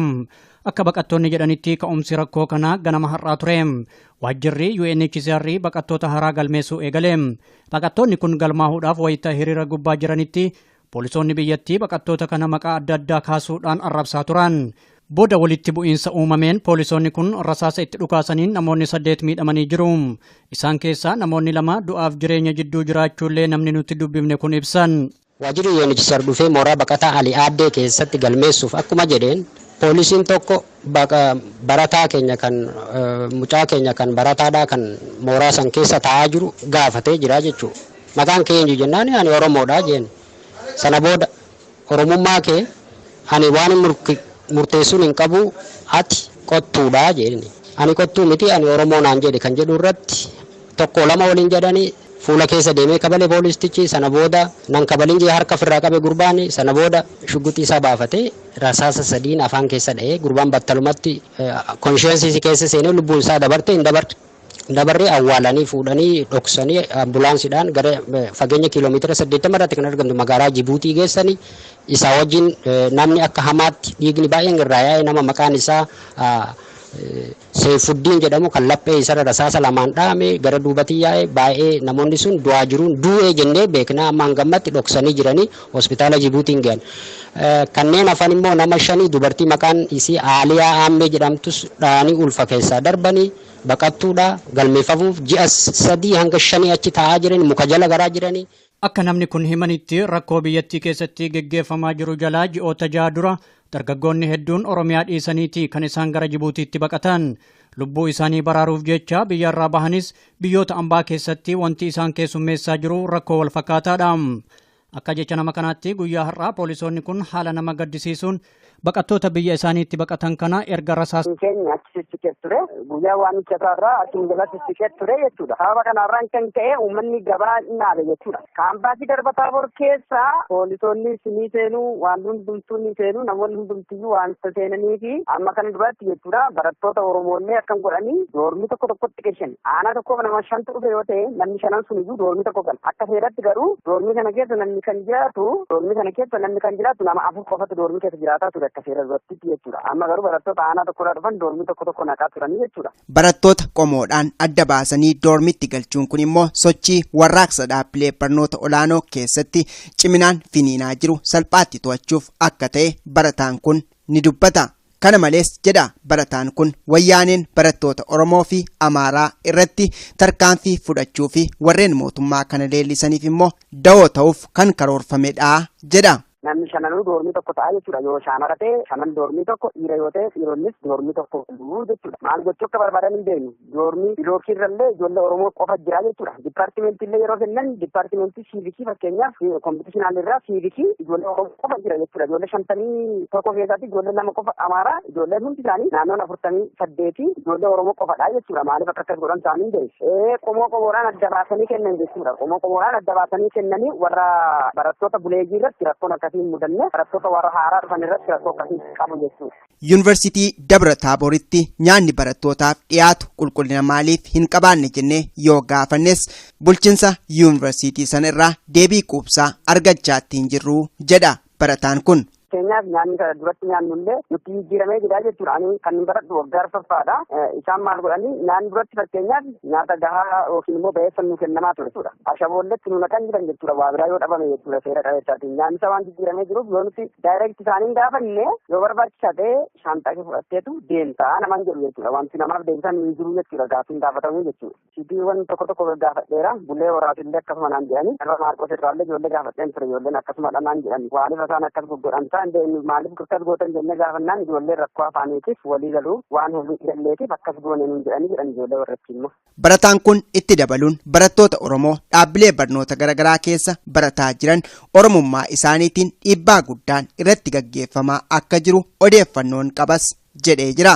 Akka baqattoonni jedhanitti ka'umsi rakkoo kanaa ganama har'aa ture. Waajjirri UNHCR baqattoota haaraa galmeessuu eegale. Baqattoonni kun galmaahuudhaaf wayita hiriira gubbaa jiranitti poolisoonni biyyattii baqattoota kana maqaa adda addaa kaasuudhaan arrabsaa turan. Booda walitti bu'iinsa uumameen poolisoonni kun rasaasa itti dhukaasaniin namoonni 8 miidhamanii jiru. Isaan keessaa namoonni 2 du'aaf jireenya jidduu jiraachuullee namni nuti dubbifne kun ibsan. Waajjirri UNHCR dhufee mooraa baqataa Alii Aaddee keessatti galmeessuuf akkuma jedheen poolisiin tokko barataa keenya kan mucaa keenya kan barataadhaa kan mooraa san keessa taa'aa jiru gaafatee jira jechuudha. Maqaan kee eenyu jennaan ani Oromoodha jeen. Sana booda Oromummaa kee ani waan murteessuun hin qabu ati qottuudha jedhani. Ani qottuu miti ani Oromoo naan jedhe kan jedhu irratti 1 2 waliin jedhani fuula keessa deemee kabale poolistichi. Sana booda nan kabalin jee harka ofirraa qabe gurbaani. Sana booda shugguxii isaa baafatee rasaasa 3 afaan keessa dha'ee gurbaan battalumatti konshiyensii keessa seenee lubbuun isaa dabarte hin dabarte. Dabarree awwaalanii fuudhanii dhoksanii ambulaansiidhaan gara fageenya kiiloomeetira 80 irratti kan argamtu magaalaa Jibuutii geessanii isaa wajjin namni akka hamaatti dhiigni baay'een irraa yaa'e nama maqaan isaa Seefuddiin jedhamu kan laphee isarra rasaasa lamaan dhaame gara duubatti yaa'e baay'ee namoonni sun du'aa jiruun du'ee jennee beekna amma hangammatti dhoksanii jiranii hospitaala Jibuutiin gahan. Kanneen hafan immoo nama 5 dubartii maqaan isii Aaliyaa Aammee jedhamtus dhahanii ulfa keessaa darbanii baqattuudha galmeeffamuuf ji'a 3 hanga 5 achi taa'aa jiran muka jala garaa jiranii. Akka namni kun himanitti rakkoo biyyattii keessatti geggeeffamaa jiru jalaa ji'oota 6 dura dargaggoonni hedduun Oromiyaa dhiisaniiti kan isaan gara Jibuutiitti baqatan. Lubbuu isaanii baraaruuf jecha biyyarraa bahanis biyyoota ambaa keessatti wanti isaan keessummeessaa jiru rakkoo wal fakkaataadha. Akka jecha nama kanaatti guyyaa har'aa poolisoonni kun haala nama gaddisiisuun baqattoota biyya isaaniitti baqatan kana erga rasaas keenya achi siqee ture guyyaa waamicha isaarraa achuma jalatti siqee ture jechuudha. Sababa kanarraan kan ka'e uummanni gabaa naabe jechuudha. Kaampaasii Darba Taaboor keessa poolisoonni ni seenuu waan hundumtuu ni seenuu namoonni hundumtiyyuu waan seenanii fi amma kana duratti jechuudha barattoota Oromoollee akkam godhanii doormii tokko tokkotti geessan. Aanaa tokkoof nama 5 dhufe yoo ta'e namni 5 sun iyyuu doormii tokko gala. Akka seeratti garuu doormii kana keessa namni kan jiraatu doormii kana keessa namni kan jiraatu nama 4 qofatu doormii keessa jiraataa ture akka seera duratti jechuudha. Amma garuu barattoota aanaa tokkorraa dhufan doormii tokko tokko naqaa turanii jechuudha. Barattoota qomoodhaan adda baasanii doormitti galchuun kun immoo sochii warraaqsa dhaabbilee barnoota olaanoo keessatti ciminaan finiinaa jiru salphaatti to'achuuf akka ta'e barataan kun ni dubbata. Kana malees jedha barataan kun wayyaaneen barattoota Oromoo fi Amaaraa irratti tarkaanfii fudhachuu fi warreen mootummaa kana leellisaniif immoo da'oo ta'uuf kan karoorfamedha jedha. Namni 5 doormii tokko ta'a jechuudha. Yoo shaamara ta'e 5 doormii tokko, dhiira yoo ta'e dhiironnis doormii tokko galuu jechuudha. Maal gochuu akka barbaadan hin beeknu. Doormii bilookiirrallee ijoollee Oromoo qofa jira jechuudha. Dipaartimentii yeroo kennan dipaartimentii siivikii fakkeenyaaf kompitishinaalii irraa siivikii ijoollee Oromoo qofa jira jechuudha. Ijoollee 51 keessaatti ijoollee 2 qofa Amaaraa, ijoolleen hundi isaanii naannoon 48 ijoollee Oromoo qofadha jechuudha. Maaliif akka akkas godhan isaanii hin beeknu. Qomoo qomoodhaan adda baasanii kennan jechuudha. Qomoo qomoodhaan adda baasanii kennanii warra barattoota buleeyyii irratti rakkoon akkasii mudanne barattoota warra haaraa dhufan irratti rakkoo akkasii qabu jechuudha. Yuunivarsiitii Dabra Taabooritti nyaanni barattootaaf dhiyaatu qulqullina maaliif hin qabaanne jennee yoo gaafannes bulchiinsa yuunivarsiitii sana irraa deebii quubsaa argachaa hin jirru jedha barataan kun. Fakkeenyaaf nyaanni kana duratti nyaannullee nutti jijjiiramee jira jechuudha. Ani kan baradhu waggaa 4ffaadha. Isaan maal godhanii nyaanni duratti fakkeenyaaf nyaata gahaa yookiin immoo ba'eessa nu kennamaa ture jechuudha. Ashaboolletti nu naqan jiran jechuudha. Waa biraa yoo dhabame jechuudha seera qabeessaatiin. Nyaanni isaa waan jijjiiramee jiruuf yoo nuti daayireekti isaaniin gaafanne yoo barbaachisaa ta'e shaanxaa kee fudhatteetu deemtaa namaan jedhu jechuudha. Wanti namaaf deebisan hin jiru jechuudha. Gaaffiin gaafatamuu jechuudha. Siitiiwwan tokko tokko gaafadheera. Bulee Horaatillee akkasuma naan jedhanii. Irra Maarqos irraallee ijoollee gaafadheen ture. Ijoolleen akkasuma naan jedhani. Waaniif isaan akkas goggodhan maaliif akkas gootan jennee gaafannaan ijoolleen rakkoo afaaniitiif walii galuu waan hin galleetiif akkas goone nuun jedhanii jedhan ijoollee warratti immoo. Barataan kun itti dabaluun barattoota Oromoo dhaabbilee barnoota garaagaraa keessa barataa jiran Oromummaa isaaniitiin dhiibbaa guddaan irratti gaggeeffamaa akka jiru odeeffannoon qabas jedhee jira.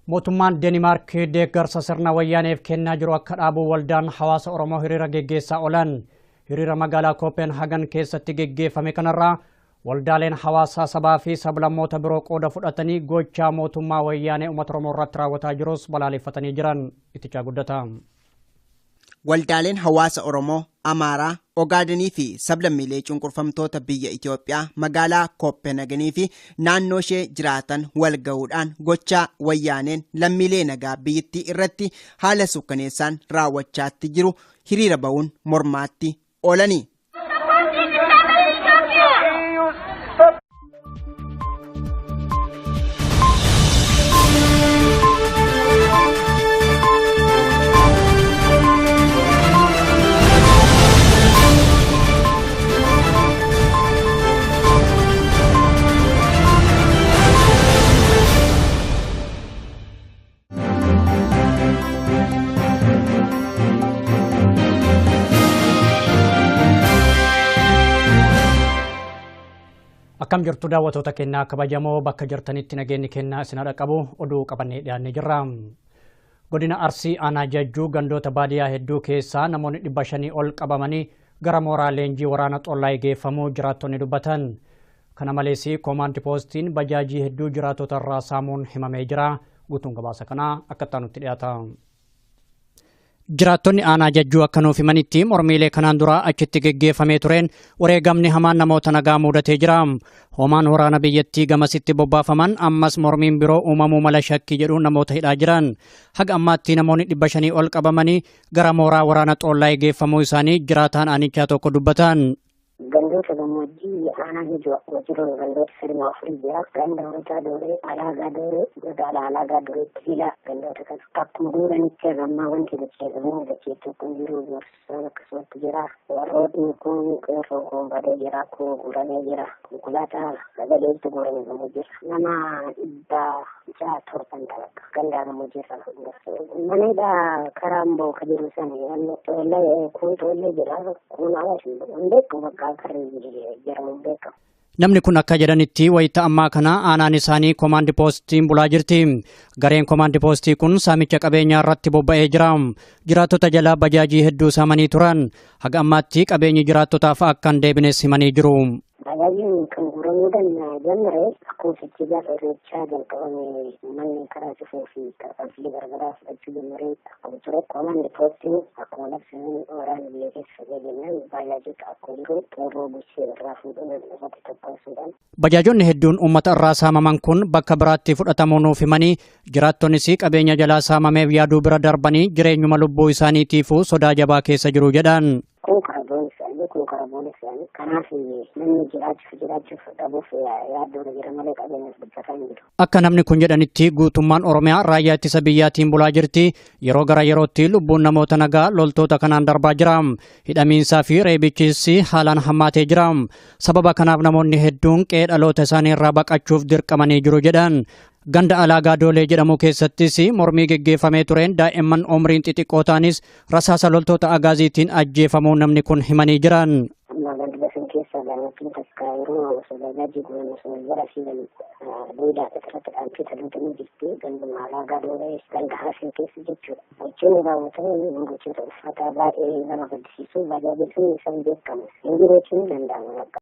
Mootummaan Deenimaark deeggarsa sirna wayyaaneef kennaa jiru akka dhaabu waldaan hawaasa Oromoo hiriira geggeessaa oolan. Hiriira magaalaa Kooppenhaagen keessatti geggeeffame kanarraa waldaaleen hawaasaa sabaa fi sablammoota biroo qooda fudhatanii gochaa mootummaa wayyaanee uummata Oromoo irratti raawwataa jirus balaaleffatanii jiran. Ittichaa guddataa. Waldaaleen hawaasa Oromoo, Amaaraa, Ogaadenii fi sablammiilee cunqurfamtoota biyya Itoophiyaa magaalaa Kooppenhaagenii fi naannoo ishee jiraatan wal ga'uudhaan gochaa wayyaaneen lammiilee nagaa biyyattii irratti haala suukkaneessaan raawwachaatti jiru hiriira ba'uun mormaatti oolani. Akkam jirtu daawwattoota kennaa kabajamoo bakka jirtanitti nageenyi kennaa isin haadha qabu oduu qabannee dhiyaannee jirra. Godina Arsii aanaa Jajjuu gandoota baadiyyaa hedduu keessaa namoonni 500 ol qabamanii gara mooraa leenjii waraana Xollaayii geeffamuu jiraattonni dubbatan. Kana malees koomaandi poostiin bajaajii hedduu jiraattota irraa saamuun himamee jira. Guutuun gabaasa kanaa akka itti aanutti dhiyaata. Jiraattonni aanaa Jajjuu akka nuuf himanitti mormiilee kanaan dura achitti geggeeffamee tureen wareegamni hamaan namoota nagaa mudatee jira. Hoomaan waraana biyyattii gamasitti bobbaafaman ammas mormiin biroo uumamuu mala shakkii jedhuun namoota hidhaa jiran. Haga ammaatti namoonni 500 ol qabamanii gara mooraa waraana Xoollaayee geeffamuu isaanii jiraataan aanichaa tokko dubbatan. Gandoota gammoojjii aanaa Hijoo Wajjiroo gandoota sadii afurii jira. Ganda Horitaa Dooree, Alaagaa Dooree, magaalaa Alaagaa Dooreetti hila gandoota kana. Akkuma guuranitti hagammaa wanti dachee dachee tokko hin jiru gorsaan akkasumatti jira. Warrootni kun qeerroo kun badee jira, kun guuramee jira. Konkolaataa sagaleetu guuramee gammoojjii jira. Nama 670 bakka gandaa gammoojjii irraa mana hidhaa karaa Amboo ka jiru sana kun Xoollee jira, kun Awaash hin beekamu bakka Namni kun akka jedhanitti wayita ammaa kana aanaan isaanii koomaandi poostiin bulaa jirti. Gareen koomaandi poostii kun saamicha qabeenyaa irratti bobba'ee jira. Jiraattota jalaa bajaajii hedduu saamanii turan. Haga ammaatti qabeenyi jiraattotaaf akka hin deebines himanii jiru. Bajaajiin kan guuramuu jalqabe akkuma sochii gaafa irreechaa jalqabame manni karaa cufuu fi tarkaanfilee garaagaraa fudhachuu jalqabee akkuma ture koomaandi poostiin akkuma labsanii waraana biyya keessa jennaan bajaajota akkuma jiru qeerroo bulchee irraa fuudhuun irratti tokkosuudhaan. Bajaajonni hedduun uummata irraa saamaman kun bakka biraatti fudhatamuu nuuf himanii jiraattonnis qabeenya jalaa saamameef yaaduu bira darbanii jireenyuma lubbuu isaaniitiifuu sodaa jabaa keessa jiru jedhan. Kun karaa boonsaanii kun karaa boonsaanii kanaaf namni jiraachuuf dhabuuf yaaddoo jira malee qabeenyaaf dubbataa hin jiru. Akka namni kun jedhanitti guutummaan Oromiyaa raayyaa ittisa biyyaatiin bulaa jirti. Yeroo gara yerootti lubbuun namoota nagaa loltoota kanaan darbaa jira. Hidhamiinsaa fi reebichis haalaan hammaatee jira. Sababa kanaaf namoonni hedduun qe'ee dhaloota isaanii irraa baqachuuf dirqamanii jiru jedhan. Ganda Alaagaa Doolee jedhamu keessattis mormii geggeeffamee tureen daa'imman umriin xixiqqoo ta'anis rasaasa loltoota agaaziitiin ajjeefamuu namni kun himanii jiran. Amma ganda sun keessa daa'imman takka yeroo osoo bajaajii guuran osoo jala fiigan duudaa irratti dhaamtee duutanii jirti. Ganduma Alaagaa Doolee ganda Haasee keessa jechuudha. Gochoonni raawwataman gochoota uffata baay'ee nama gaddisiisu bajaajii sun isaan beekamu. Hin jiru jechuun danda'ama bakka.